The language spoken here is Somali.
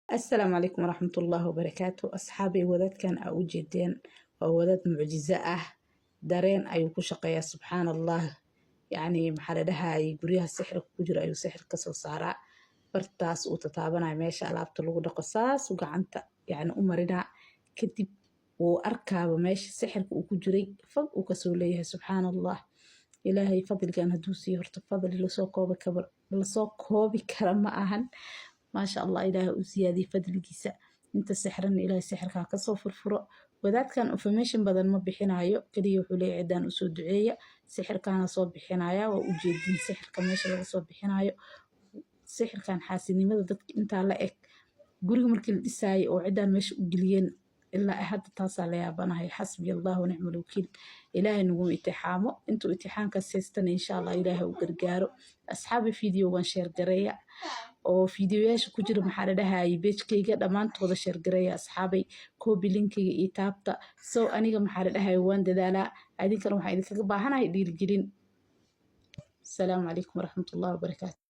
Asalaamu calaykum waraxmatullaahi wabarakaatu. Asxaabay, wadaadkan aa u jeedeen waa wadaad mucjizo ah. Dareen ayuu ku shaqeeyaa, subxaan Allah. Yacni, maxaa la dhahayay, guryaha sixirka ku jira ayuu sixir kasoo saaraa. Bartaas uu tataabanaya, meesha alaabta lagu dhaqo, saasuu gacanta yacni u marinaa. Kadib wuu arkaaba meesha sixirka uu ku jiray, fog uu kasoo leeyahay. Subxaan Allah, Ilaahay fadligan hadduu siiyo, horta fadli lasoo koobi kara ma ahan. Maasha Allah, Ilaahay u siyaadiyey fadligiisa. Inta sixrana Ilaahay sixirkaa kasoo furfuro. Wadaadkan information badan ma bixinayo, kaliya wuxuu leeyahay ciddaan usoo duceeya, sixirkaana soo bixinaya. Waa ujeedin sixirka meesha laga soo bixinayo. Sixirkan xaasidnimada dadka intaa la eg, guriga markii la dhisaayay oo ciddaan meesha u geliyeen, ilaa hadda taasaa la yaabanahay. Xasbi Allah wa nicmal wakiil. Ilaahay naguma itixaamo. Intuu itixaankaas haystana, insha Allah, Ilaahay u gargaaro. Asxaabi, videogan share gareeya oo fiidiyoyaasha ku jira, maxaa la dhahayay, page-kayga dhammaantooda share gareeya. Asxaabay, copy link-iga iyo taabta. So aniga, maxaa la dhahayay, waan dadaalaa, adinkana waxaan idinkaga baahanahay dhiirigelin. Asalaamu calaykum waraxmatullahi wabarakaatu.